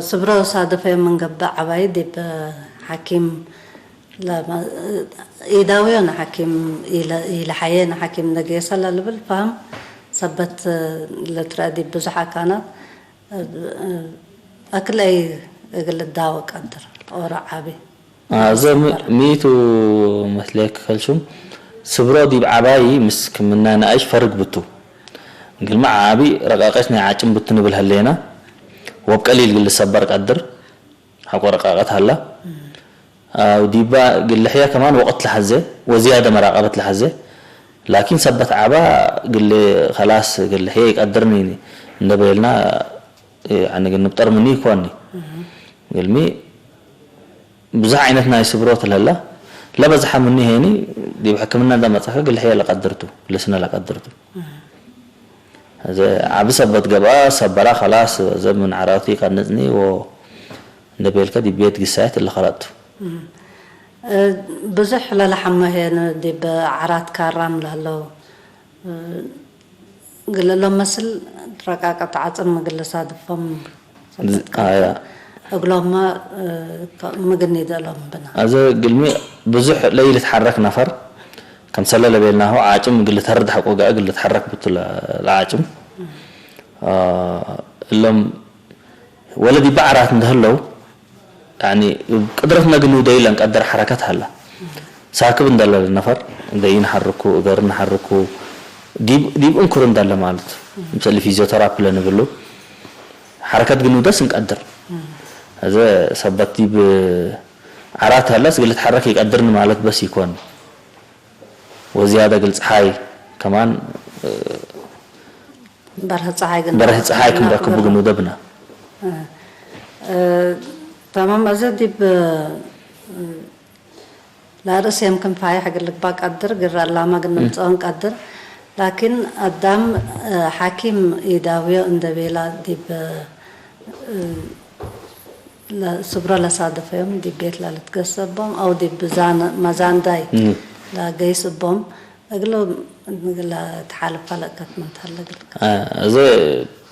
ስብሮ ሳደፈ የምንገብእ ዓባይ ዲብ ሓኪም ኢዳውዮ ንሓኪም ኢለሓየ ንሓኪም ነገየሰ ለልብል ፋህም ሰበት ለትረአ ዲብ ብዙሕ ኣካናት ኣክለይ እግል ዳወ ቀድር ኦሮ ዓቢ ኣዘ ሚቱ መስለክ ከልሹም ስብሮ ዲብ ዓባይ ምስ ክምና ንኣሽ ፈርግ ብቱ ግልማ ዓቢ ረቃቀት ናይ ዓጭም ብቱ ንብል ሀሌና ወብ ቀሊል ግል ሰበር ቀድር ሓቆ ረቃቀት ሀላ ኣብ ዲባ ግልሕያ ከማን ወቅት ለሐዘ ወዝያደ መራቀበት ለሐዘ ላኪን ሰበት ዓባ ግል ከላስ ግልሕየ ይቀድርኒ እንደበልና ንብጠር ምኒ ይኮኒ ግልሚ ብዙሕ ዓይነት ናይ ስብሮ ትለላ ለበዝሓ ምኒ ሄኒ ዲብ ሕክምና እንዳመጻከ ግልሕየ ለቀድርቱ ልስነ ለቀድርቱ እዚ ዓቢ ሰበት ገብኣ ሰበራ ከላስ ዘብ ምን ዓራቱ ይቀንጽኒ ወ እንደቤልከ ዲብ ቤት ግሳየት እለ ከለጥቱ ብዙሕ ለለሓመ ሄን ዲብ ዓራት ካራም ለህለው ግለሎም መስል ረቃቀት ዓጽም ምግል ሳድፎም ኣያ እግሎማ ምግን ይደሎም ብና ኣዘ ግልሚ ብዙሕ ለይልትሓረክ ነፈር ከምሰለ ለቤልናሁ ዓጭም ግልተርድ ሓቆ ገአ ግልትሓረክ ብቱ ለዓጭም እሎም ወለዲ ባዕራት እንደህለው ቅድረት ነግን ውደይ ለንቀደር ሓረከት ሃላ ሳክብ እንደለ ነፈር እንደይ ንሓርኩ እገር ንሓርኩ ዲብ እንኩር እንዳለ ማለት ምሰሊ ፊዚዮተራፒ ለንብሉ ሓረከት ግን ውደስ እንቀድር እዚ ሰበት ዲብ ዓራት ሃላስ ግልትሓረክ ይቀድርኒ ማለት በስ ይኮን ወዝያደ ግል ፀሓይ ከማን በርህ ፀሓይ ግን በርህ ፀሓይ ክንረክቡ ግን ውደብና ተማም እዚ ዲብ ላርእስ የምክን ፋይሕ ግልግባ ቀድር ግራ ላማ ግን ንምፅኦን ቀድር ላኪን ኣዳም ሓኪም ኢዳውዮ እንደቤላ ዲብ ስብሮ ለሳደፈዮም ዲብ ቤት ላልትገሰቦም ኣው ዲብ መዛንዳይ ላገይስቦም እግሎ ንግላ ተሓልፋ ለእከት ምንታለ ግልከ እዚ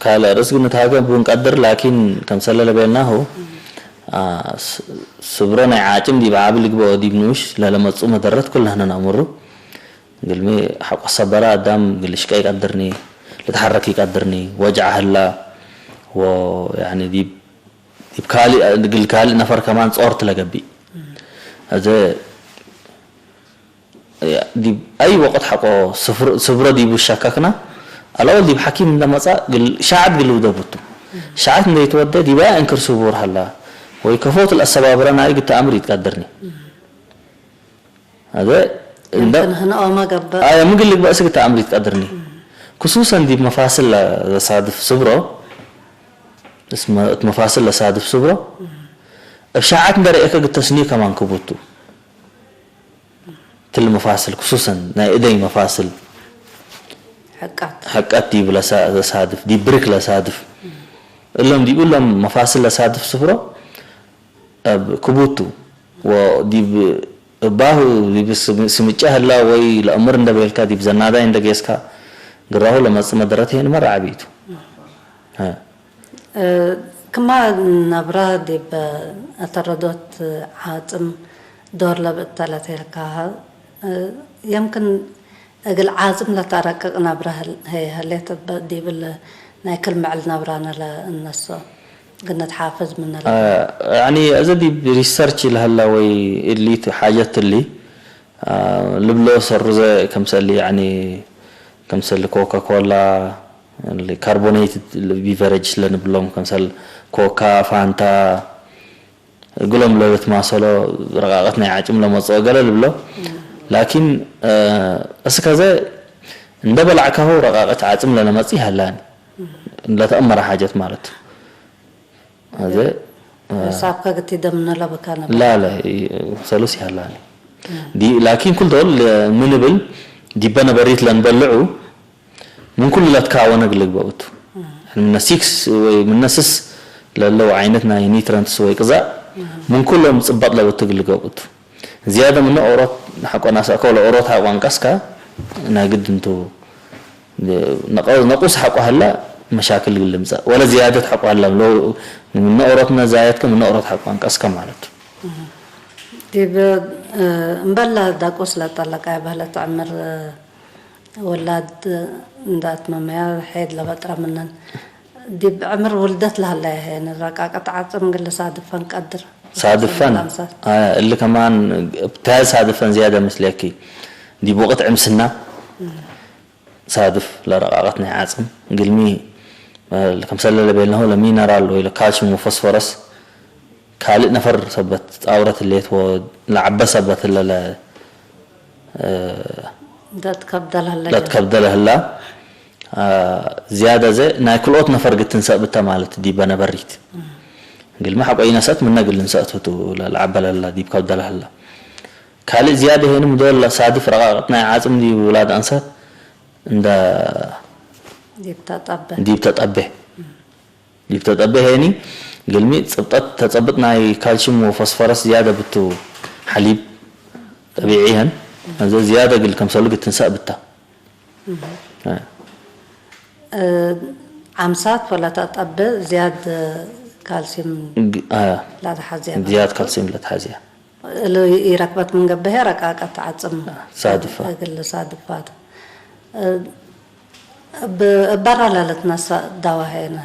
ካልእ ርእስ ግን ንትሃገ ብንቀድር ላኪን ከምሰለ ለቤልናሁ ስብሮ ናይ ዓጭም ዲብ ዓቢ ልግበኦ ዲብ ንኡሽ ለለመጹ መደረት ኩላህነ ናእምሩ ግልሚ ሓቆ ሰበራ ኣዳም ግልሽቀ ይቀድርኒ ልትሓረክ ይቀድርኒ፣ ወጅዓ ህላ፣ ወ-፣ ያኒ ዲብ፣ ዲብ ካልእ፣ እግል ካልእ ነፈር ከማን ጾር ትለገብእ። እዘ ዲብ ኣይ ወቅት ሓቆ ስፍር-፣ ስብሮ ዲቡ ሸካክና፣ ኣላወል ዲብ ሓኪም እንደመጻ ግል-፣ ሻዓት ግልውደ ብቱ። ሻዓት እንደይትወደ ዲብ ኣይ እንክር ስቡር ሃላ፣ ወይ ከፎት ለአሰባብረ ናይ ግታ ኣምር ይትቀድርኒ። هذا يمكن هنا أو ما قبل. آه، ممكن لك بأسك تأمر يتقدرني. خصوصًا دي مفاصل لصادف صبره. اسمه مفاصل لصادف صبره. اشاعات ندر ايكا قد تسنيه كمان كبوتو. تل مفاصل، خصوصًا نا ايدي مفاصل. حقات. حقات دي بلا صادف، دي بريك لصادف. اللهم دي كلهم مفاصل لصادف صبره. ኣብ ክቡቱ ወዲብ እባሁ ዲብ ስም-፣ ስምጫ ህላ ወይ ለእምር እንደበልካ ዲብ ዘናዳይ እንደጌስካ ግራሁ ለመጽእ መደረት ይሄን መራ ዓቢቱ። እ። እ፣ ክማ ናብራ ዲብ ኣተረዶት ዓጽም ዶር ለብእተለት ሄልካ፣ እ፣ የምክን እግል ዓጽም ለታረቅቅ ናብራ ህል-፣ ሀ-፣ ሀሌት በ-፣ ዲብል ናይ ክል መዕል ናብራነ ለእነሶ ግነት ሓፍዝ ምነ አ፣ ለበ። ያኒ፣ እዚ ዲብ ሪሰርች ለሀላ ወይ እሊ ሓጀት እሊ፣ አ፣ ልብሎ ሰሩ ዘ ከምሰሊ፣ ያኒ፣ ከምሰሊ ኮካ ኮላ፣ ካርቦኔትድ ቢቨሬጅ ለንብሎም፣ ከምሰል ኮካ፣ ፋንታ፣ እግሎም ለልትማሰሎ ረቃቀት ናይ ዓጭም ለመጽኦ ገለ ልብሎ። ላኪን፣ እ፣ እስከዘ እንደ በላዕካሁ ረቃቀት ዓጽም ለለመጽእ ይሃላኒ። ለተአመረ ሓጀት ማለት። ኣዘ፣ እ፣ ሳብካ ግቲ ደምነ ለበካ ነበር። ላ፣ ላ፣ ይ-፣ ሰሉስ ይሃላኒ። ዲ-፣ ላኪን ኩል ዶል ምንብል ዲበ ነበሪት ለንበልዑ ምን ኩሉ ለትካወነ ግልግበኡቱ። ምነ ሲክስ ወይ ምነ ስስ ለለው ዓይነት ናይ ኒትረንትስ ወይ ቅዛእ ምን ኩሎም ጽበጥ ለበቱ ግልገቡቱ። ዝያደ ምነ ኦሮት ሓቆ ናሳእከ ወለ ኦሮት ሓቆ ኣንቀስካ ናይ ግድ እንቱ ነቀ-፣ ነቁስ ሓቆ ሀላ መሻክል ግልምጸእ። ወለ ዝያደት ሓቆ ሀላ ሎ ምነ ኦሮት ነዛየትከ ምነ ኦሮት ሓቆ ኣንቀስከ ማለት። ዲብ፣ እ፣ እምበላ ዳቁስ ለጠለቃ ይበህለ ትዕምር፣ እ፣ ወላድ እንዳትመመያ ሔድ ለበጥረ ምነን። ዲብ ዕምር ውልደት ለሀለየ ሄን ረቃቀት ዓጽም እግል ሳድፈን ቀድር። ሳድፈን። ላምሳት። አ፣ እሊ ከማን እብታይ ሳድፈን ዝያደ ምስሌኪ። ዲብ ወቅት ዕምስና ሳድፍ ለረቃቀት ናይ ዓጽም። እግልሚ፣ እ፣ ከምሰለ ለቤልናሁ ለሚነራል ወይ ለካልሽም ወፎስፎረስ ካልእ ነፈር ሰበት ጣውረት ህሌት ወለዓበ ሰበት ህለ ለ-፣ እ፣ ዳት ከብደ ለህለ ዳት ከብደ ለህላ፣ አ፣ ዝያደ ዘ ናይ ክልኦት ነፈር ግትንሰእ ብተ ማለት ዲበ ነበሪት። እም። ግልሚ ሓቆ ይነሰት ምነ ግል ንሰእት ህቱ ለለዓበ ለህላ ዲብ ከብደ ለህላ። ካልእ ዝያደ ሄንም ዶል ለሳድፍ ረቃቅት ናይ ዓጽም ዲብ ውላድ ኣንሳት እንደ ዲብ ተጠበ። ዲብ ተጠበ። ዲብ ተጠበ ሄኒ፣ ግልሚ ጽብጠት፣ ተጸብጥ ናይ ካልሽም ወፎስፈረስ ዝያደ ብቱ ሓሊብ ጠቢዒ ይህን። እዚ ዝያደ ግል ከምሰሉ ግትንሳእ ብታ። እህ። እ። እ፣ ዓምሳት ወላ ተጠበ ዝያድ ካልሲም ግ-፣ አ፣ ላትሓዝያ ዝያድ ማለት። ካልሲም ለትሓዝያ። እሉ ይረክበት ምን ገብሀ ረቃቀት ዓጽም ሳድፋ። እግል ሳድፋት። እ፣ ብ-፣ እበራ ላለትነሳ ዳዋ ሄነ፣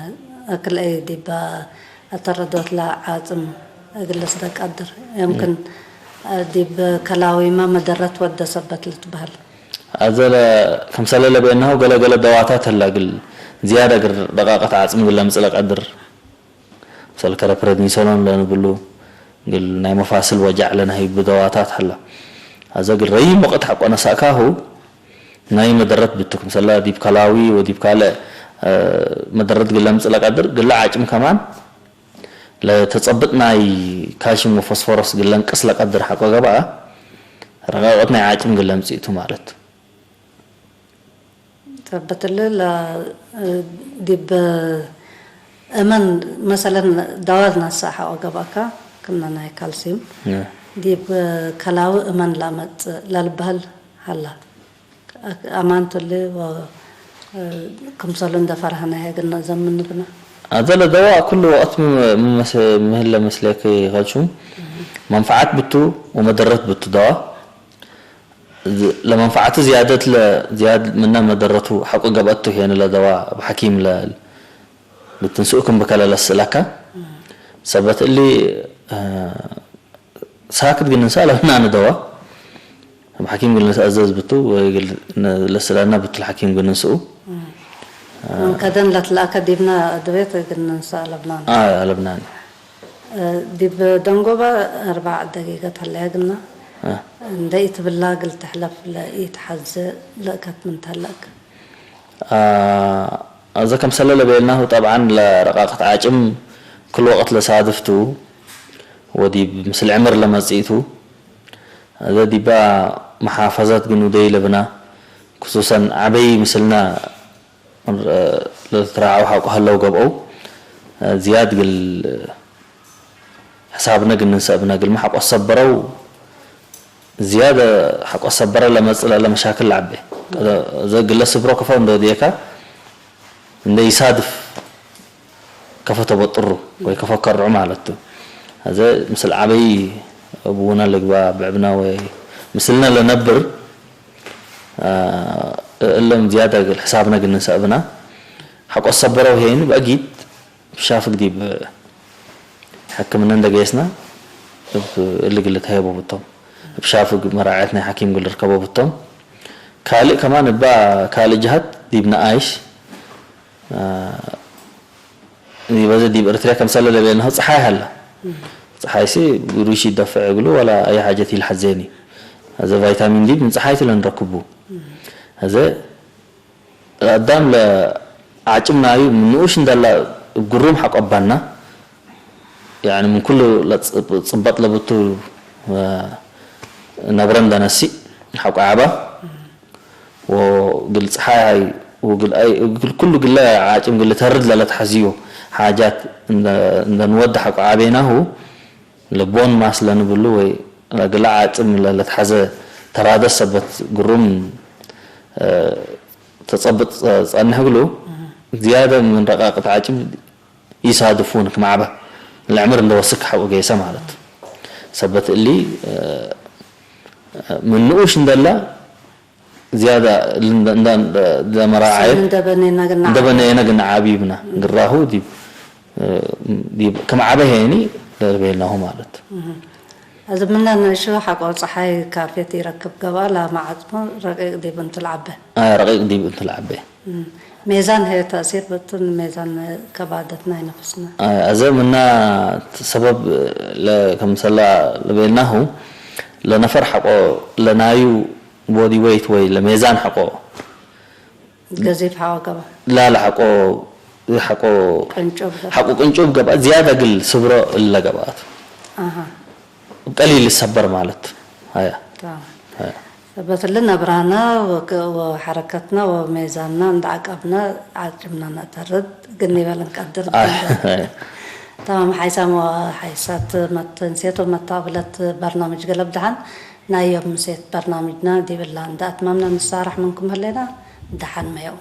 እክልኤ ዲባ እተረዶት ለዓጽም እግል ስደቀድር። የምክን፣ እ፣ ዲብ ከላዊማ መደረት ወደ ሰበት ልትበህል። ኣዘለ፣ ከምሰለ ለቤናሁ ገለ ገለ ደዋታት ህላ እግል ዝያደ እግል ረቃቀት ዓጽም እግል ለምጽእ ለቀድር። ምሰል ከረ ፕረድኒሶሎን ለንብሉ፣ ግል ናይ መፋስል ወጃዕ ለነህይብ ደዋታት ሀላ። ኣዘ ግል ረይም ወቅት ሓቆ ነሳእካሁ ናይ መደረት ብቱ፣ ክምሰላ ዲብ ከላዊ ወዲብ ካልእ፣ እ፣ መደረት ግል ለምጽእ ለቀድር፣ ግለ ዓጭም ከማን ለተጸብጥ ናይ ካልሽም ወፎስፎረስ ግል ለንቅስ ለቀድር ሓቆ ገብኣ፣ ረቃቀት ናይ ዓጭም ግል ለምጽእቱ ማለት። ተበትለ ለ-፣ ዲብ እመን መሰለን ዳዋል ናሳ ሓቆ ገባካ ክነ ናይ ካልሲም እ። ዲብ ከላዊ እመን ላመጽእ ለልበህል ሀላ። ኣማንትሊ ወ-፣ ክምሰሉ እንደ ፈርሃና ሄግና ዘምንብና። ኣዘለ ደዋ ኩሉ ወቅት ም-፣ ምመስ-፣ ምህለ መስለክ ይኸልሹም መንፈዓት ብቱ ወመደረት ብቱ ደዋ ለመንፈዓቱ ዝያደት ለዝያድ ምነ መደረቱ ሐቁ ገብአቱ ሄን ለደዋ እብ ሐኪም ለልትንስኡ ክም ብከለ ለስእለካ። ሰበት እሊ ሳክት ግን ንሳ ለብናን ደዋ እብ ሐኪም ግን ንትአዘዝ ብቱ ወይ ለስእለና ብቱ ለሐኪም ግን ንስኡ። ከደን ለትለአከ ዲብና ድቤት ግን ንሳ ለብናን። ለብናን። ዲብ ደንጎባ ኣርባዕ ደቂቀት ሀለያ ግና እንደ ኢትብላ እግል ትሕለፍ ለኢትሐዜ ለእከት ምን ተህለክ። አዘ ከምሰለ ለቤልናሁ ጠብዓን ለረቃቅት ዓጭም ክል ወቅት ለሳድፍቱ ወዲብ ምስል ዕምር ለመጽኢቱ። አዘ ዲባ መሓፈዘት ግኑደይ ለብና ክሱሰን ዓበይ ምስልና ለትራዓው ሐቆ ሀለው ገብአው ዝያድ ግል ሕሳብነ ግን ንንሰእብነ ግልመ ሐቆ ሰበረው ዝያደ ሐቆ ሰበረ ለመጽእ ለለ መሻክል ለዐቤ። እዘ ግለ ስብሮ ከፈ እንዶ ድየካ እንደ ይሳድፍ ከፈ ተበጥሩ ወይ ከፈ ከርዑ ማለት ቱ። እዘ ምስል ዓበይ እብውነ ልግባ ብዕብነ ወይ ምስልነ ለነብር እለም ዝያደ ግል ሕሳብነ ግን ንንሰእብና ሐቆ ሰበረው ሄን በጊት እብ ሻፍግ ዲብ ሕክምነ እንደ ገየስና እብ እሊ ግል ተሀየቦ ብቶም። እብ ሻፍግ መራዐየት ናይ ሐኪም ግል ርከቦ ብቶም። ካልእ ከማን እባ ካልእ ጀሀት ዲብ ነኣይሽ ዲበዘ ዲብ እርትርያ ከምሰለ ለቤልናሁ ጸሓይ ሀላ። ጸሓይሲ ብሩሽ ይደፍዕ እግሉ ወላ አይ ሐጀት ይልሐዜኒ። አዘ ቫይታሚን ዲ ምን ጸሓይቲ ለንረክቡ። አዘ አዳም ለዓጭም ናዩ ምን ንኡሽ እንደላ እብ ግሩም ሐቆ ባና፣ ያኒ ምን ኩሉ ለጽ- ጽበጥ ለብቱ ነብረ እንደነሲእ ሐቆ ዓባ ወግል ጸሓይ ወግል አይ- ወግል ኩሉ ግለ ዓጭም ግል ተርድ ለለትሐዝዮ ሓጃት እንደ- እንደንወድ ሐቆ ዓቤናሁ ለቦን ማስ ለንብሉ ወይ ለግለ ዓጽም ለለትሐዘ ተራደ ሰበት ግሩም ተጸብጥ ጸንሕ እግሉ ዝያደ ምን ረቃቅት ዓጭም ይሳድፉን ክማዕበ ለዕምር እንደወስክ ሐቁ ገይሰ ማለት ሰበት እሊ ምን ንኡሽ እንደላ ዝያዳ ለመራዓየት እንደበኔና ግና እንደበነየነ ግን ዓብይብና ግራሁ ዲብ ዲብ ከም ዓበ ሄኒ ለርቤልናሁ ማለት እዚ ምነ ንእሹ ሐቆ ፀሓይ ካፌት ይረክብ ገባ ላማ ዓፅሙ ረቂቅ ዲብ እንትልዓበ ረቂቅ ዲብ እንትልዓበ ሜዛን ሄ ተእሲር በቱን ሜዛን ከባደት ናይ ነፍስና ኣዘ ምና ሰበብ ከምሰላ ለቤልናሁ ለነፈር ሐቆ ለናዩ ቦዲ ወይት ወይ ለሜዛን ሐቆ ገዚፍ ሐቆ ገባ ላለ ሐቆ ሐቆ ቅንጩብ ገባ ሐቆ ቅንጩብ ገባ ዝያዳ ግል ስብሮ እለ ገባቱ ኣሃ ቀሊል ይሰበር ማለት ሀያ ታም በትል ነብራና ወሐረከትና ወሜዛንና እንዳዓቀብና ዓጭምና ነእተርድ ግን ይበል እንቀድር ታም ሓይሳም ወሓይሳት መተንሴት ወመታብለት በርናምጅ ገለብ ደሓን ናይ ዮም ምሴት በርናምጅና ዲብላ እንዳ ኣትማምና ንሳራሕ ምንኩም ህሌና ደሓን መየው